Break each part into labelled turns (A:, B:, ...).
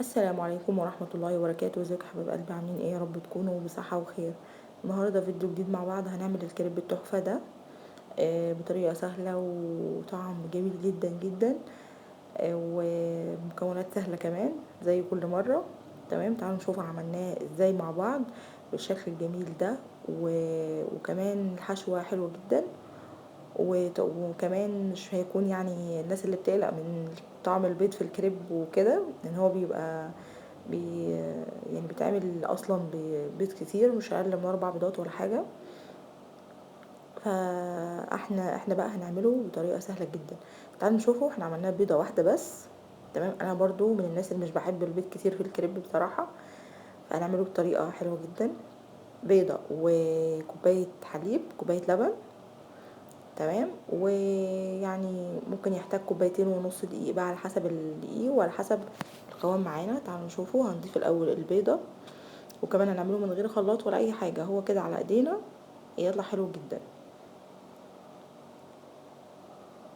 A: السلام عليكم ورحمة الله وبركاته. ازيكم يا حبايب قلبي، عاملين ايه؟ يا رب تكونوا بصحة وخير. النهاردة فيديو جديد مع بعض، هنعمل الكريب التحفة ده بطريقة سهلة وطعم جميل جدا جدا، ومكونات سهلة كمان زي كل مرة. تمام، تعالوا نشوف عملناه ازاي مع بعض بالشكل الجميل ده، وكمان الحشوة حلوة جدا، وكمان مش هيكون الناس اللي بتقلق من طعم البيض في الكريب وكده، لان هو بيبقى بيتعمل اصلا ببيض كتير، مش اقل من 4 بيضات ولا حاجة. فاحنا بقى هنعمله بطريقة سهلة جدا. تعالوا نشوفه. احنا عملناه بيضة واحدة بس. تمام، انا برضو من الناس اللي مش بحب البيض كتير في الكريب بصراحة، فهنعمله بطريقة حلوة جدا. بيضة وكوباية حليب، كوباية لبن، تمام، ويعني ممكن يحتاج كوبايتين ونص دقيق بقى على حسب الدقيق وعلى حسب القوام معانا. تعالوا نشوفه. هنضيف الاول البيضة، وكمان هنعمله من غير خلاط ولا اي حاجة، هو كده على ايدينا يطلع حلو جدا.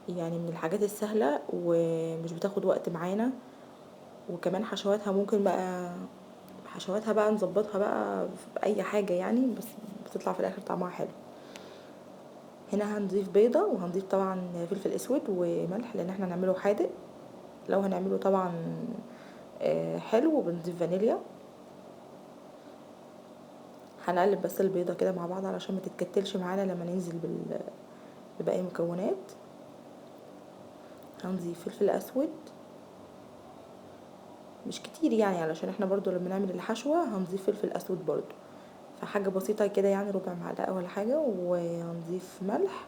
A: من الحاجات السهلة ومش بتاخد وقت معانا، وكمان حشواتها ممكن بقى حشواتها بقى نظبطها بقى في اي حاجة بس بتطلع في الاخر طعمها حلو. هنا هنضيف بيضة، وهنضيف طبعا فلفل اسود وملح لان احنا هنعمله حادق. لو هنعمله طبعا، حلو بنضيف فانيليا. هنقلب بس البيضة كده مع بعض علشان ما تتكتلش معانا لما ننزل بباقي المكونات. هنضيف فلفل اسود مش كتير علشان احنا برضو لما نعمل الحشوة هنضيف فلفل اسود برضو، فحاجة بسيطة كده ربع معلقة ولا حاجة. وهنضيف ملح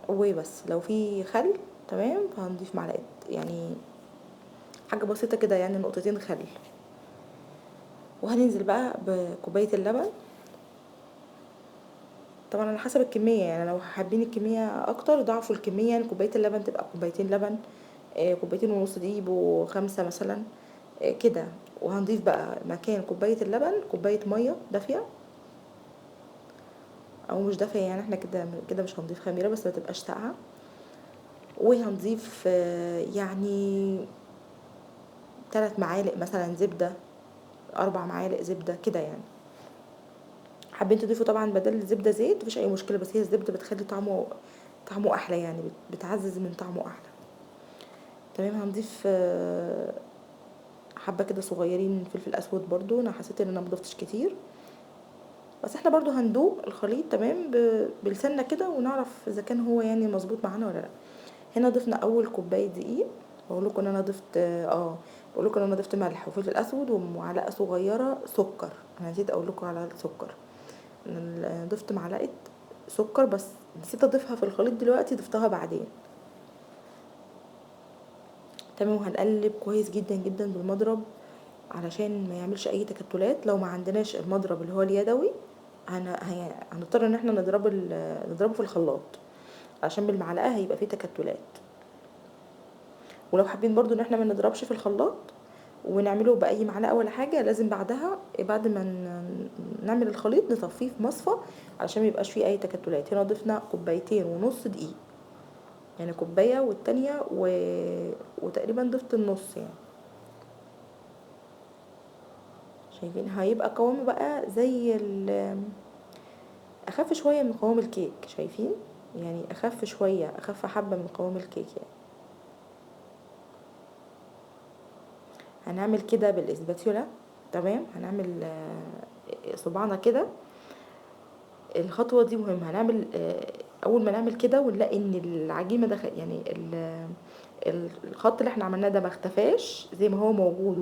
A: وبس. لو في خل تمام فهنضيف معلقة، حاجة بسيطة كده، نقطتين خل. وهننزل بقى بكوباية اللبن، طبعا على حسب الكمية، لو حابين الكمية اكتر ضعفوا الكمية، كوباية اللبن تبقى كوبايتين لبن، كوبايتين ونص دقيق يبقوا 5 مثلا، كده. وهنضيف بقى مكان كوباية اللبن كوباية مية دافية او مش دافية، احنا كده مش هنضيف خميرة، بس ما تبقاش ساقعة. وهنضيف 3 معالق مثلا زبدة، 4 معالق زبدة كده. حابين تضيفوا طبعا بدل الزبدة زيت مفيش اي مشكلة، بس هي الزبدة بتخلي طعمه احلى، بتعزز من طعمه احلى. تمام، هنضيف حبة كده صغيرين فلفل اسود برضو، انا حسيت ان انا مضفتش كتير، بس احنا برضو هندوق الخليط تمام بلساننا كده ونعرف اذا كان هو مظبوط معانا ولا لا. هنا ضفنا اول كوبايه دقيق، بقول لكم ان انا ضفت، بقول لكم ان انا ضفت ملح وفلفل اسود ومعلقه صغيره سكر، انا نسيت اقول لكم على السكر، ضفت معلقه سكر بس نسيت اضيفها في الخليط دلوقتي، ضفتها بعدين. تمام، وهنقلب كويس جدا جدا بالمضرب علشان ما يعملش اي تكتلات. لو ما عندناش المضرب اللي هو اليدوي هنضطر ان احنا نضربه في الخلاط، عشان بالمعلقه هيبقى فيه تكتلات. ولو حابين برضو ان احنا ما نضربش في الخلاط ونعمله باي معلقه ولا حاجه، لازم بعد ما نعمل الخليط نصفيه في مصفى علشان ما يبقاش فيه اي تكتلات. هنا ضفنا كوبايتين ونص دقيق، يعني كوبايه والتانية وتقريبا ضفت النص. شايفين هيبقى قوامه بقى زي اخف شويه من قوام الكيك، شايفين اخف شويه، اخف حبه من قوام الكيك. هنعمل كده بالاسباتيولا، تمام، هنعمل صباعنا كده. الخطوه دي مهمه، اول ما نعمل كده ونلاقي ان العجينه دخل، يعني الخط اللي احنا عملناه ده ما اختفاش زي ما هو موجود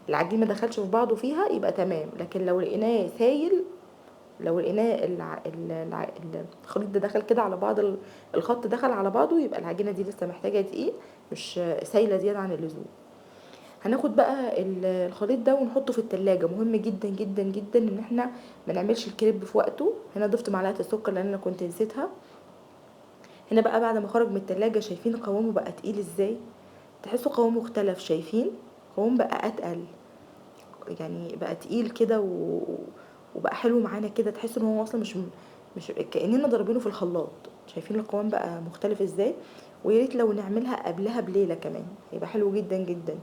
A: والعجين ما دخلش في بعضه فيها، يبقى تمام. لكن لو لقيناه سايل، لو لقيناه الخليط ده دخل كده على بعض، الخط دخل على بعضه، يبقى العجينه دي لسه محتاجه دقيق، مش سايله زياده عن اللزوم. هناخد بقى الخليط ده ونحطه في التلاجة. مهم جدا جدا جدا ان احنا ما نعملش الكريب في وقته. هنا ضفت معلقه السكر لان انا كنت نسيتها. هنا بقى بعد ما خرج من التلاجة شايفين قوامه بقى تقيل ازاي، تحسوا قوامه اختلف، شايفين قوامه بقى اتقل، بقى تقيل كده وبقى حلو معانا كده، تحسوا ان هو اصلا مش كاننا ضاربينه في الخلاط. شايفين القوام بقى مختلف ازاي. ويا ريت لو نعملها قبلها بليله كمان، هيبقى حلو جدا جدا.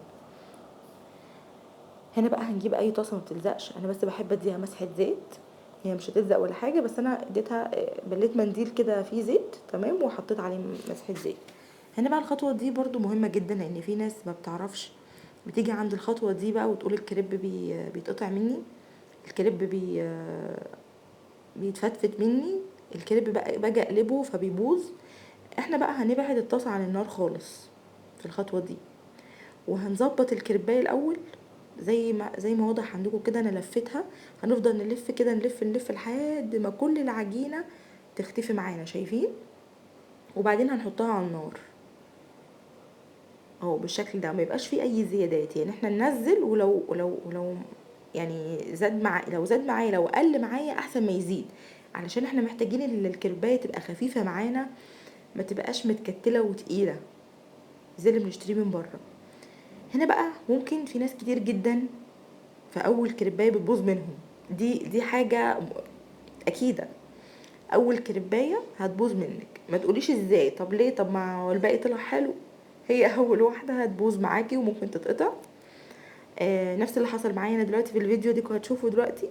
A: هنا بقى هنجيب اي طاسه ما بتلزقش، انا بس بحب اديها مسحه زيت، هي مش هتلزق ولا حاجة، بس انا اديتها بليت منديل كده فيه زيت، تمام، وحطيت عليه مسحه زيت. هنا بقى الخطوة دي برده مهمة جدا، لان في ناس ما بتعرفش، بتيجي عند الخطوة دي بقى وتقول الكريب بيتقطع مني، الكريب بيتفتفت مني، الكريب بقى باجي اقلبه فبيبوظ. احنا بقى هنبعد الطاسه عن النار خالص في الخطوة دي، وهنظبط الكريبايه الاول زي ما واضح عندكم كده. انا لفتها، هنفضل نلف كده، نلف نلف لحد ما كل العجينة تختفي معانا، شايفين؟ وبعدين هنحطها على النار اهو بالشكل ده، ما يبقاش فيه اي زيادات. يعني احنا ننزل، ولو ولو ولو يعني زاد مع، لو زاد معايا، لو قل معايا احسن ما يزيد، علشان احنا محتاجين الكربايه تبقى خفيفة معانا، ما تبقاش متكتله وتقيله زي اللي بنشتريه من بره. هنا بقى ممكن في ناس كتير جدا في اول كربايه بتبوظ منهم، دي حاجة اكيدة، اول كربايه هتبوظ منك. ما تقوليش ازاي، طب ليه، طب ما الباقي طلع حلو. هي اول واحدة هتبوظ معاكي وممكن تتقطع. نفس اللي حصل معايا انا دلوقتي في الفيديو دي، هتشوفوا دلوقتي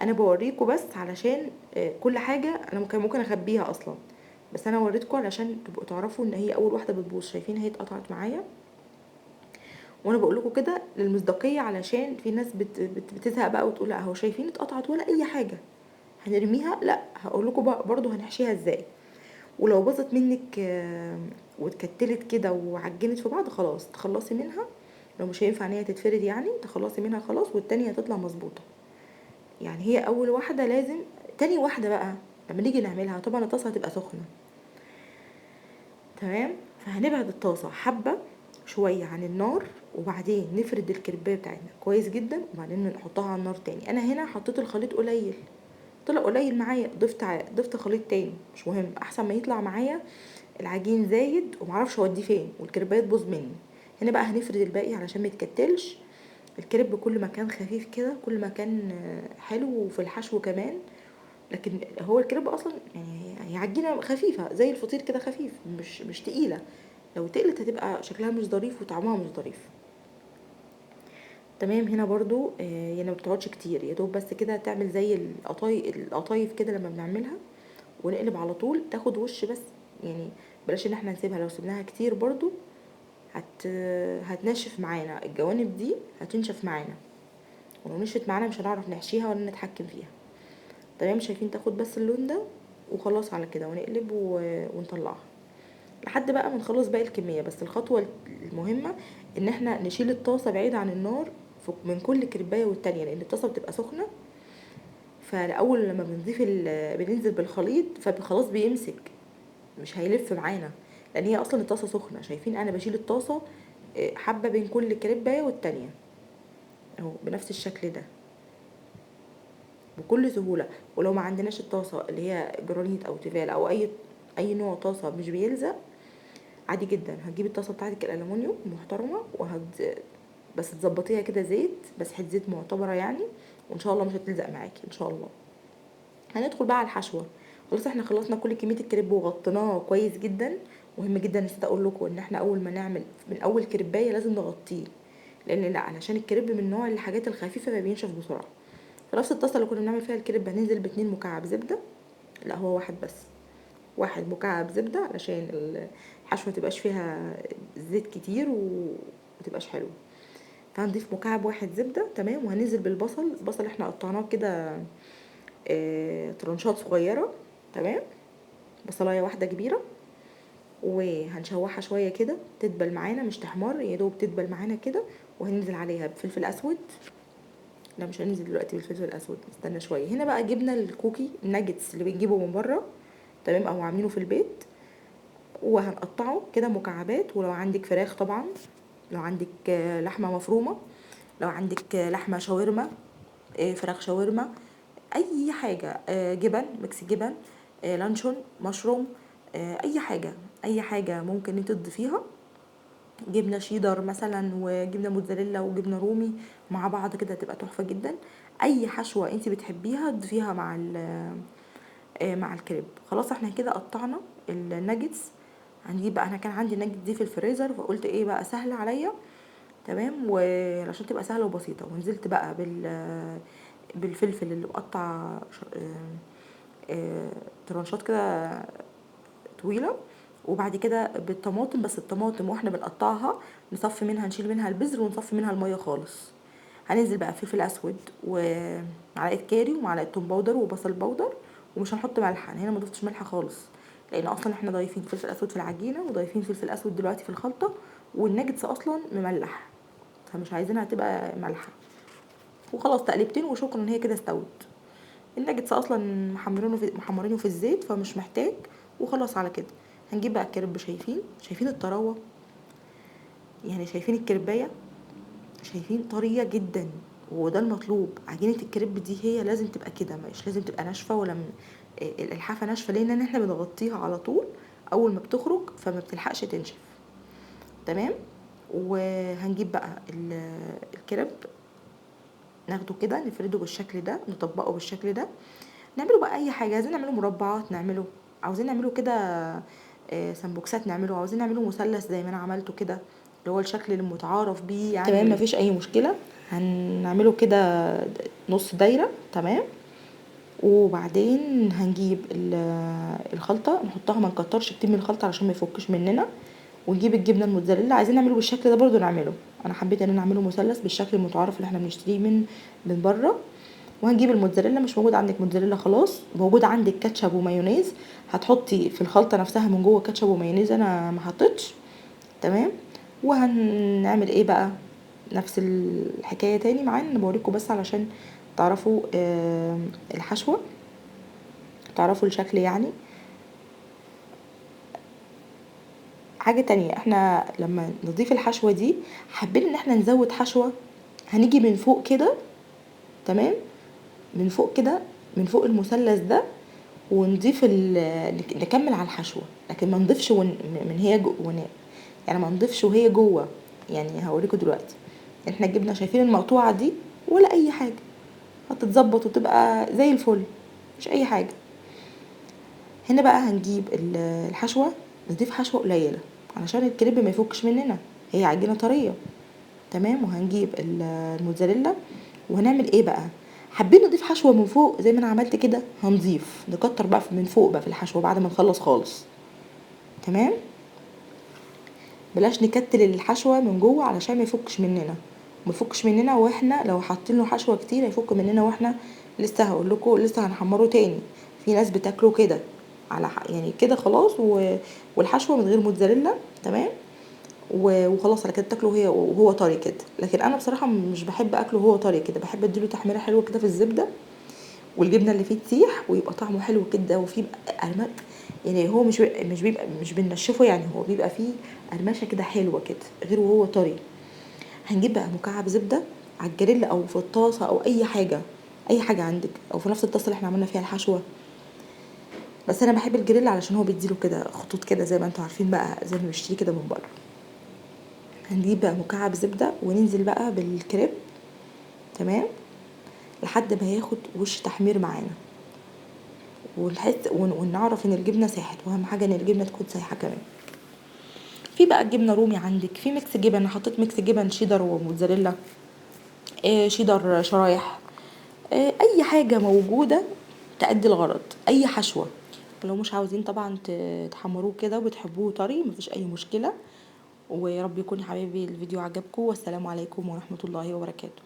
A: انا بوريكم بس علشان كل حاجة انا ممكن اخبيها اصلا، بس انا وريتكم علشان تبقوا تعرفوا ان هي اول واحدة بتبوظ. شايفين هي اتقطعت معايا، وانا بقول لكم كده للمصداقيه علشان في ناس بتزهق بقى وتقول لا اهو شايفين اتقطعت ولا اي حاجة هنرميها. لا، هقول لكم بقى برضو هنحشيها ازاي. ولو باظت منك واتكتلت كده وعجنت في بعض، خلاص تخلصي منها. لو مش هينفع ان هي تتفرد يعني تخلصي منها خلاص، والتانية هتطلع مظبوطة. يعني هي اول واحدة لازم. تاني واحدة بقى لما نيجي نعملها طبعا الطاسه هتبقى سخنة، تمام، فهنبعد الطاسه حبه شوية عن النار، وبعدين نفرد الكربايه بتاعتنا كويس جدا، وبعدين نحطها على النار تاني. انا هنا حطيت الخليط قليل، طلع قليل معايا، ضفت خليط تاني، مش مهم، احسن ما يطلع معايا العجين زايد ومعرفش اوديه فين والكربايه تبوظ مني. هنا بقى هنفرد الباقي علشان ما يتكتلش. الكريب كل ما كان خفيف كده كل ما كان حلو، وفي الحشو كمان. لكن هو الكريب اصلا يعني هي عجينه خفيفة زي الفطير كده، خفيف، مش تقيلة. لو تقلت هتبقى شكلها مش ظريف وطعمها مش ظريف. تمام. هنا برضو يعني ما بتقعدش كتير، يا دوب بس كده تعمل زي القطايف كده لما بنعملها، ونقلب على طول، تاخد وش بس. يعني بلاش ان احنا نسيبها، لو سيبناها كتير برضو هتنشف معانا الجوانب دي، هتنشف معانا، ولو نشفت معانا مش هنعرف نحشيها ولا نتحكم فيها. تمام. شايفين تاخد بس اللون ده وخلاص على كده، ونقلب ونطلعها لحد بقى ما نخلص باقي الكمية. بس الخطوة المهمة ان احنا نشيل الطاسه بعيد عن النار من كل كربايه والتانية، لان الطاسه بتبقى سخنة، فالاول لما بنضيف بننزل بالخليط فخلاص بيمسك، مش هيلف معانا، لان هي اصلا الطاسه سخنة. شايفين انا بشيل الطاسه حبه بين كل كربايه والتانية اهو بنفس الشكل ده بكل سهولة. ولو ما عندناش الطاسه اللي هي جرانيت او تيفال او اي نوع طاسه مش بيلزق، عادي جدا هتجيبي الطاسه بتاعتك الالومنيوم محترمه، بس تظبطيها كده زيت، بس حتة زيت معتبره يعني، وان شاء الله مش هتلزق معاكي ان شاء الله. هندخل بقى على الحشوه. خلاص احنا خلصنا كل كمية الكريب وغطيناه كويس جدا. مهم جدا نسيت اقول لكم ان احنا اول ما نعمل من اول كريبايه لازم نغطيه، لان لا علشان الكريب من نوع الحاجات الخفيفة ما بينشف بسرعة. في نفس الطاسه اللي كنا بنعمل فيها الكريب هننزل ب2 مكعب زبدة، لا هو واحد بس، 1 مكعب زبدة علشان الحشوه ما تبقاش فيها زيت كتير ومتبقاش حلوة. فهنضيف مكعب 1 زبدة، تمام. وهننزل بالبصل، البصل احنا قطعناه كده، ترنشات صغيرة، تمام، بصلايه واحدة كبيرة، وهنشوحها شوية كده تدبل معانا، مش تحمر، يا دوب تدبل معانا كده. وهننزل عليها بفلفل اسود، لا مش هننزل دلوقتي بالفلفل الاسود، نستنى شوية. هنا بقى جبنا الكوكي الناجتس اللي بنجيبه من بره، تمام، او عاملينه في البيت، وهنقطعه كده مكعبات. ولو عندك فراخ طبعا، لو عندك لحمه مفرومه، لو عندك لحمه شاورما، فراخ شاورما، اي حاجة، جبن، mix جبن، لانشون، مشروم، اي حاجة، اي حاجة ممكن انت تضيفيها. جبنه شيدر مثلا، وجبنه موتزاريلا، وجبنه رومي مع بعض كده، تبقى تحفة جدا. اي حشوه انت بتحبيها تضيفيها مع الكريب. خلاص احنا كده قطعنا الناجتس. هنجيب بقى، انا كان عندي الناجتس دي في الفريزر، فقلت ايه بقى سهل عليا، تمام، وعشان تبقى سهلة وبسيطة. ونزلت بقى بالفلفل اللي مقطع ترانشات كده طويلة، وبعد كده بالطماطم، بس الطماطم واحنا بنقطعها نصفي منها، نشيل منها البذر ونصفي منها المية خالص. هننزل بقى فلفل اسود ومعلقة كاري ومعلقة توم powder وبصل powder، ومش هنحط ملح. انا هنا ما ضفتش ملح خالص، لان اصلا احنا ضايفين فلفل اسود في العجينة وضايفين فلفل اسود دلوقتي في الخلطة، والناجتس اصلا مملح، فمش عايزينها تبقى مالحة. وخلاص تقلبتين وشكرا، هي كده استوت. الناجتس اصلا محمرينه في الزيت فمش محتاج. وخلاص على كده هنجيب بقى الكريب. شايفين الطراوه، يعني شايفين الكربايه، شايفين طرية جدا، وده المطلوب. عجينه الكريب دي هي لازم تبقى كده، مش لازم تبقى ناشفة ولا الحافة ناشفة، لان احنا بنغطيها على طول اول ما بتخرج فما بتلحقش تنشف. تمام. وهنجيب بقى الكريب، ناخده كده نفرده بالشكل ده، نطبقه بالشكل ده، نعمله بقى اي حاجة. عايزين نعمله مربعات نعمله، عاوزين نعمله كده سمبوكسات نعمله، عاوزين نعمله مثلث زي ما انا عملته كده، اللي هو الشكل المتعارف بيه يعني. تمام، مفيش اي مشكلة. هنعمله كده نص دايرة. تمام. وبعدين هنجيب الخلطة نحطها، ما نكترش كتير من الخلطة علشان ما يفكش مننا. ونجيب الجبنة الموتزاريلا، عايزين نعمله بالشكل ده برضو نعمله. انا حبيت ان انا اعمله مثلث بالشكل المتعارف اللي احنا بنشتريه من بره. وهنجيب الموتزاريلا، مش موجود عندك موتزاريلا خلاص، موجود عندك كاتشب ومايونيز، هتحطي في الخلطة نفسها من جوه كاتشب ومايونيز، انا ما حطيتش. تمام. وهنعمل ايه بقى؟ نفس الحكاية تاني معانا، انا بوريكم بس علشان تعرفوا الحشوه، تعرفوا الشكل يعني. حاجة تانية، احنا لما نضيف الحشوه دي حابين ان احنا نزود حشوه، هنيجي من فوق كده. تمام، من فوق كده، من فوق المثلث ده، ونضيف نكمل على الحشوه، لكن ما نضيفش من هي يعني ما نضيفش وهي جوه. يعني هوريكم دلوقتي احنا الجبنة شايفين المقطوعة دي ولا اي حاجة، هتتظبط وتبقى زي الفل، مش اي حاجة. هنا بقى هنجيب الحشوه، نضيف حشوه قليله علشان الكريب ما يفكش مننا، هي عجينه طرية. تمام. وهنجيب الموتزاريلا، وهنعمل ايه بقى؟ حابين نضيف حشوه من فوق زي ما انا عملت كده، هنضيف نكتر بقى من فوق بقى في الحشوه بعد ما نخلص خالص. تمام. بلاش نكتل الحشوه من جوه علشان ما يفكش مننا، ما يفكش مننا واحنا لو حاطين له حشوه كتير هيفك مننا، واحنا لسه هقول لكم لسه هنحمره تاني. في ناس بتاكله كده على يعني كده خلاص، والحشوه من غير موتزاريلا. تمام. وخلاص على كده تاكله وهو طري كده. لكن انا بصراحة مش بحب اكله وهو طري كده، بحب اديله تحميره حلوة كده في الزبدة، والجبنه اللي فيه تسيح، ويبقى طعمه حلو كده، وفيه قرمشه. يعني هو مش بيبقى مش بننشفه، يعني هو بيبقى فيه قرمشه كده حلوة كده، غير وهو طري. هنجيب بقى مكعب زبدة على الجريل او في الطاسه او اي حاجة، اي حاجة عندك، او في نفس الطاسه اللي احنا عملنا فيها الحشوه. بس انا بحب الجريل علشان هو بيديله كده خطوط كده زي ما انتوا عارفين بقى، زي ما بنشتريه كده من بره. هنجيب بقى مكعب زبدة وننزل بقى بالكريب. تمام، لحد ما ياخد وش تحمير معانا، ونحس ونعرف ان الجبنة ساحت. واهم حاجة ان الجبنة تكون سايحه كمان. في بقى الجبنة رومي عندك، في mix جبن، انا حطيت mix جبن شيدر وموتزاريلا، شيدر شرايح، اي حاجة موجودة تأدي الغرض، اي حشوه. ولو مش عاوزين طبعا تحمروه كده وبتحبوه طري مفيش اي مشكلة. ويا رب يكون يا حبايبي الفيديو عجبكم، والسلام عليكم ورحمة الله وبركاته.